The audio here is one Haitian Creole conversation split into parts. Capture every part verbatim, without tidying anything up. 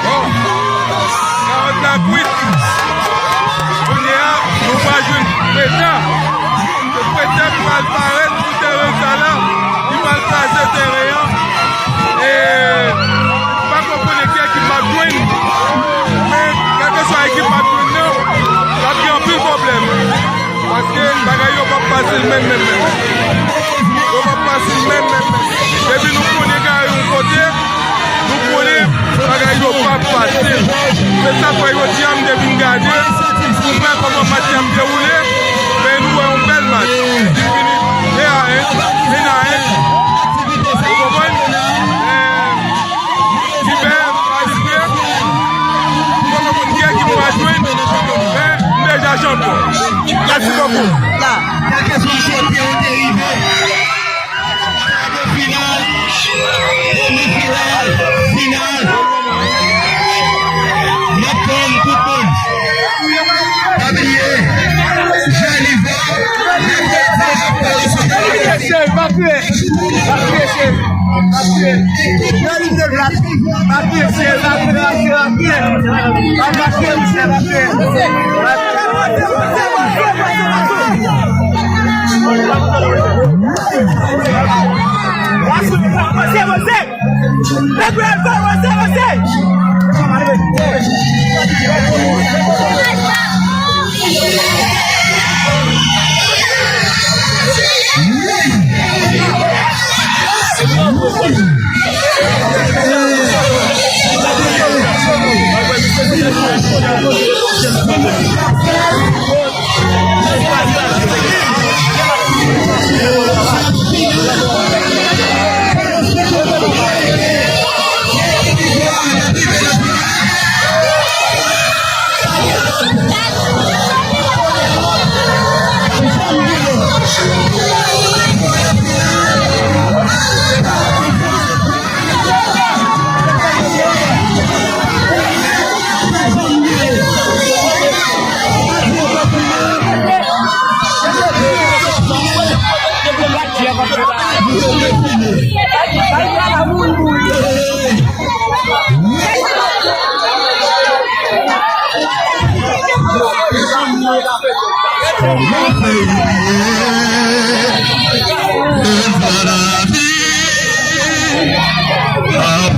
Bon, karant la kwit. Kounye a, nou va jwenn Preta. Se Preta ki pral parèt sou teren sa la. Li pral kraze teren an. E, m pa konprann ki ekip m ap jwenn. Men, kèlkeswa ekip m ap jwenn nan, l ap gen anpil pwoblèm. Paske bagay yo p ap fasil menm, menm, menm. Yo p ap fasil menm, menm, menm. Depi nou konnen gade yon kote, nou konnen bagay yo p ap fasil. Se sa k fè jodi a m te vin gade pou m wè kòman match la ap dewoule. Men nou wè yon bèl match. Li fini de a en, en a en. Ou konprann? Eh, Tibè, Tibè, m poko konn ki ekip mwen jwenn, men m deja chanpyon. Mèsi bokou. Kèlkeswa kote ou te rive, final, demi final, n ap tann tout moun. Pa bliye, Jenifa, mèkredi, ap pale sou Jenifa. Pa kriye, cheri, pa kriye, cheri. Pa kriye. Pa kriye, cheri, pa kriye, pa kriye, pa kriye. Pa kriye, cheri, pa kriye. Avanse, avanse. Nèg yo al fè avanse, avanse.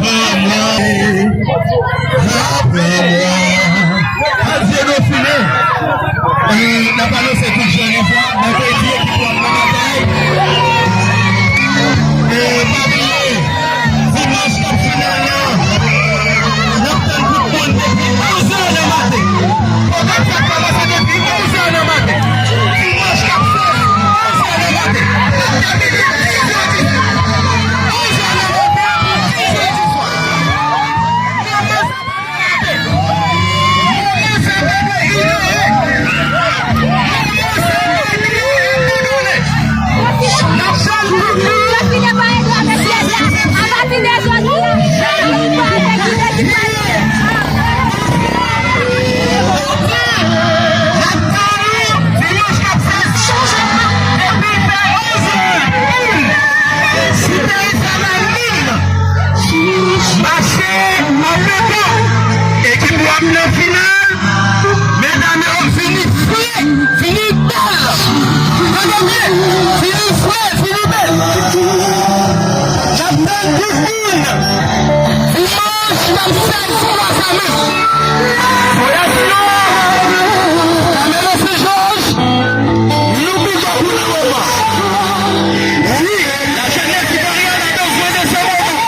Aprann mwen, aprann mwen. Adye Dauphiné. E, n ap anonse tout jèn enfo a, mèkredi, ekip yo ap nan batay. E, pa bliye, dimanch k ap final la, n ap tann tout moun depi onz è nan maten. Pwogram sa ap kòmanse depi onz è nan maten. Dimanch k ap sèz, onz è nan maten. N ap termine diz è di swa. Onz è nan maten pou diz è di swa. Mache an menm tan. Ekip w ap nan final. Medam yo, fini fre, fini bèl. Tande byen, fini fre, fini bèl. N ap tann tout moun. Dimanch, n ap fè sou Plaza Mem. Fondasyon Camelo Saint-Georges. Inoubliable pou le moman. Wi, la jeunesse ivoirienne a besoin de ce moment.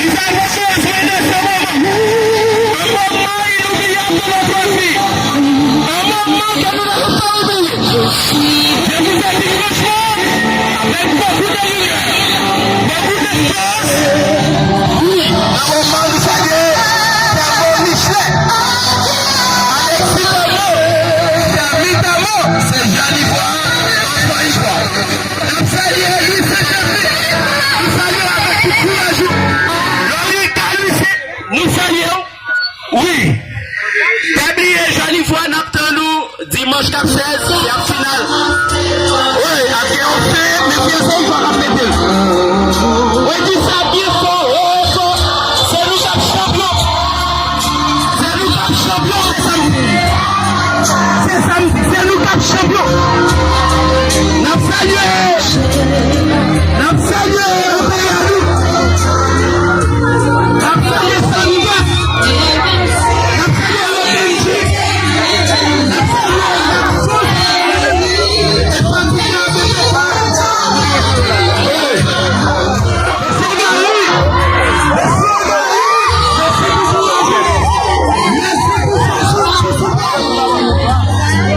Ils avaient besoin de ce moment. Un moment inoubliable de notre vie. Un moment que nous n'allons pas oublier. Je vous ai dit franchement, avec beaucoup de lumière, beaucoup d'espoir, Pyè se Ivan k ap mete l. Mwen di sa byen fò, wo, wo, fò. Se nou k ap chanpyon. Se nou k ap chanpyon, se sa m di. Se sa m di, se nou k ap chanpyon. N ap salye. N ap salye peyi a nou. N ap salye Samba. N ap salye Lorenji. N ap salye Lapsous. E pa ti nan bebe pa. Mesye Gary. Mesye Gary. Mèsi pou fòs ou la pou sipò.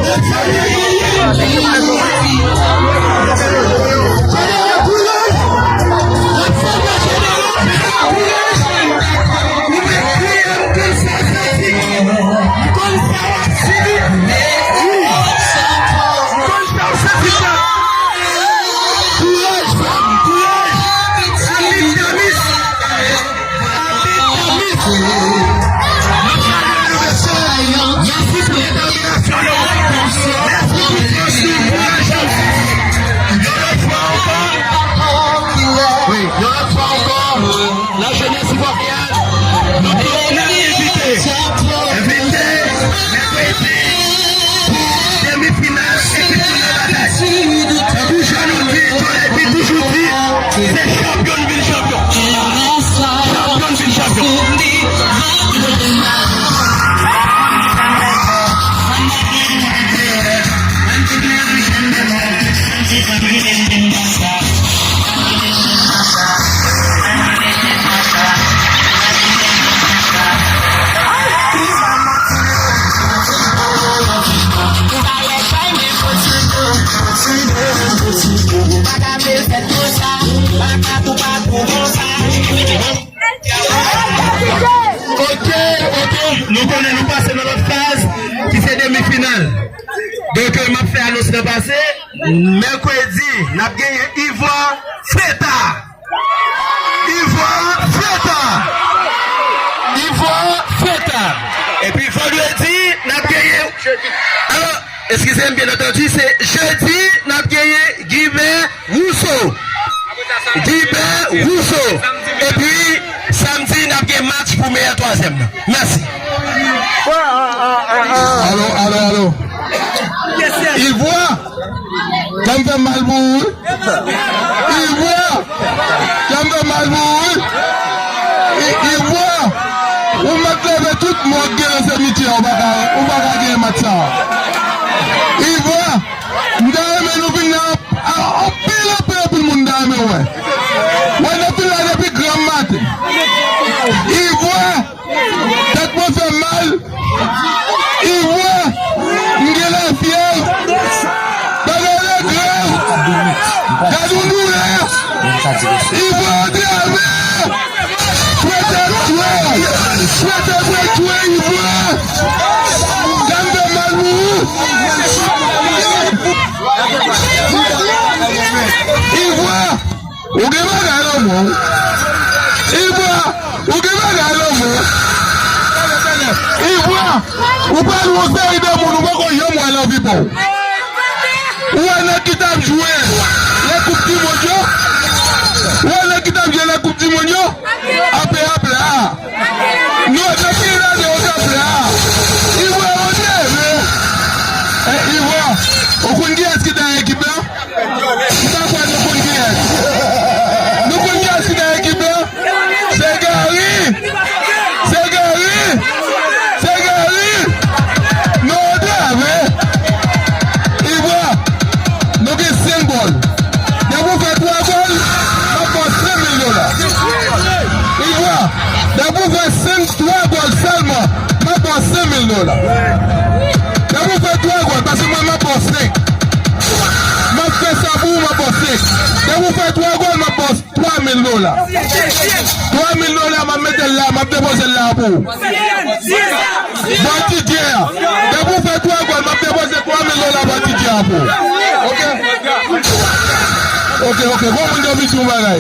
Mesye Gary. Jeneral kouraj. N ap salye Jeneral Pita kouraj. Ou mèt kriye, m konn sa w santi. M konn sa w ap sibi. Wi. M konn sa w santi, frè. Kouraj, frè m, kouraj. Abit Damis. Abit Damis. Mèsi pou detèminasyon nou. Mèsi pou fòs nou, kouraj nou. Yon lòt fwa ankò. Wi, yon lòt fwa ankò. Lajenès Ivoire. Nou te envite, envite, mèkredi, demi final, ekip Tounen Batay. Tankou jan nou di, Tounen epi toujou di, se chanpyon vin chanpyon. Chanpyon vin chanpyon. Ok, ok, nou konnen nou pase nan lòt faz, ki se demi final. Donk, m ap fè anons nan pase. Mèkredi, n ap genyen Ivan Feta. Ivan Feta. Ivan Feta. Epi vandredi, n ap genyen. Alò, eskize m, byen antandi, se jedi, n ap genyen Gilbert Rousseau. Gilbert Rousseau. Epi, samdi, n ap gen match pou meyè twazyèm nan. Mèsi. Alo, alo, alo. Ivoire, kè m fè mal pou ou, wi. Ivoire, kè m fè mal pou ou, wi. I-, Ivoire, ou mèt leve tout mò k gen nan semityè, ou pa ka, ou pa ka genyen match sa. Ivoire, m ta renmen nou vin nan an-, anpil, anpil, anpil moun ta renmen wè. Wè, n ap vin la depi granm maten. Ivoire, tèt mwen fè mal. Ivoire, m gen lafyèv. Bagay la grav. Gad yon doulè. Ivoire antrave. Pwetèk twe. Pwetèk twe Ivoire. Sa m fè mal pou ou. Ivoire. Ou gen bagay nan men w. Ivoire, ou gen bagay nan men w. Ivoire, ou pral yon seri de moun ou poko janm wè nan vi pa w. Ou wè nèg ki t ap jwe lè koup di mond yo? Ou wè nèg ki t ap jwe lè koup di mond yo? Ape, ape la. Nou, depi lane yo t ap la. Ivoire, ou te vle. Eh, Ivoire, ou konn kiyès ki dèyè ekip la? M pa kwè nou konn kiyès. Nou konn kiyès ki dèyè ekip la? Se Gary! Se Gary! Se Gary! Nou antrave! Ivoire, nou gen senk gòl. Depi w fè twa gòl, m ap ba w senk mil dola. Ivoire, depi w fè senk, twa gòl sèlman, m ap ba w senk mil dola. Depi w fè twa gòl, paske mwen, m ap ba w senk. M ap fè sa pou ou, m ap ba w senk. Depi w fè twa gòl, m ap ba w twa mil dola. Twa mil dola, m ap mete l la, m ap depoze l la pou ou. Ba Didye a. Depi w fè twa gòl, m ap depoze twa mil dola ba Didye a pou ou. Ok? Ok, ok. Gon moun ki anvi di yon bagay.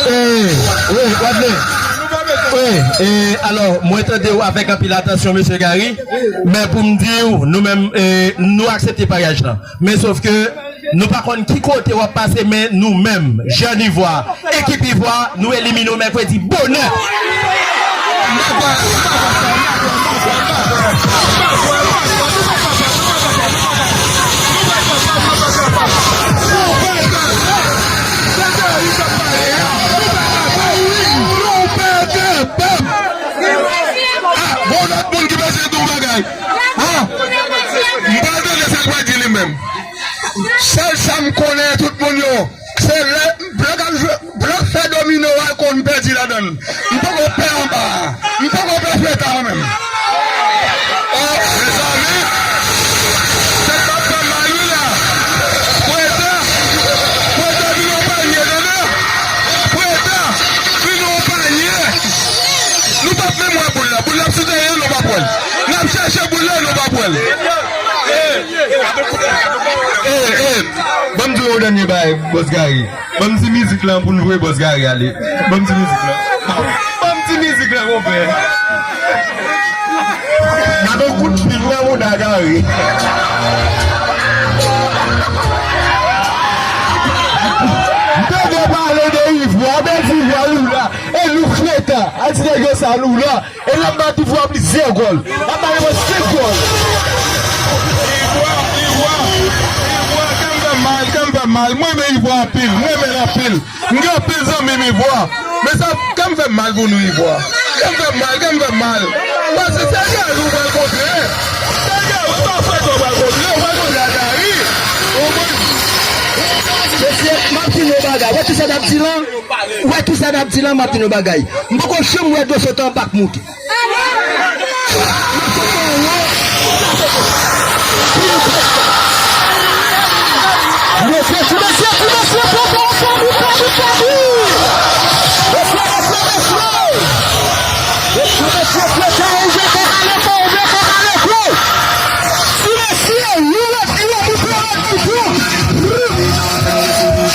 Eh, wi, Wadley. Wi, eh, alò, mwen tande w avèk anpil atansyon, mesye Gary. Men pou m di w, nou menm, eh, nou aksepte paryaj lan. Men sof ke Nou pa konn ki kote w ap pase, men nou menm, jèn Ivwa, ekip Ivwa, nou elimine w mèkredi bonè. Ah, bon, lòt moun ki bezwen di yon bagay. Ah, m pral tande sa l pral di li menm. Sèl sa m konnen, tout moun yo, se lè blòk ap jwe, blòk fè domino a konn pèdi ladan l. M poko pè anba a. M poko pè feta an menm. Oh, mezanmi, tèt ap fè mal wi la. Preda, Preda vin yon panye, tande. Preda, vin yon panye. Nou p ap menm wè boul la. Boul la ap sou teren, nou p ap wè l. N ap chèche boul la, nou p ap wè l. Eh, eh, ban m di w yon dènye bagay, Bòs Gary. Ban m ti mizik lan pou n voye Bòs Gary ale. Ban m ti mizik lan. Ban m ti mizik lan, konpè. Gade yon kout pil nan mouda Gary. M te vle pale de Ivwa, bèl Ivwa, Lula, e Lou Fleta, al di nèg yo sa, Lula. E l ap bat Ivwa plizyè gòl. L ap ba yo senk gòl. Ivwa, Ivwa, Ivwa, kè m fè mal, kè m fè mal. Mwen renmen Ivwa anpil, mwen renmen l anpil. M gen anpil zanmi m Ivwa. Men sa, kè m fè mal pou nou Ivwa. Kè m fè mal, kè m fè mal. Paske se Gary w pral kontre. Se Gary, pa fè w pral kontre, w pral kontre a Gary. Ou konprann? Mesye, m ap di nou yon bagay. Wè tout sa n ap di lan? Ou wè tout sa n ap di lan, m ap di nou bagay. M poko janm wè dlo sot anba Bakhmut. Ti mesye, yon lòt, yon lòt, yon lòt, yon lòt.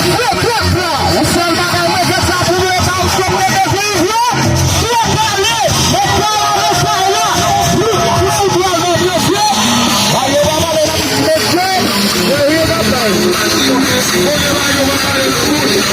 Yon lòt la. Yon sèl bagay mwen fè sa pou nou, e pa ou sot mete sou Ivwa. Si yo pale, mete la nan sa la. Pou, pou Ivwa nan mesye. Ayo, pa pale nan mesye. Yo, yo, pa pale. Yo pa pale nan mesye.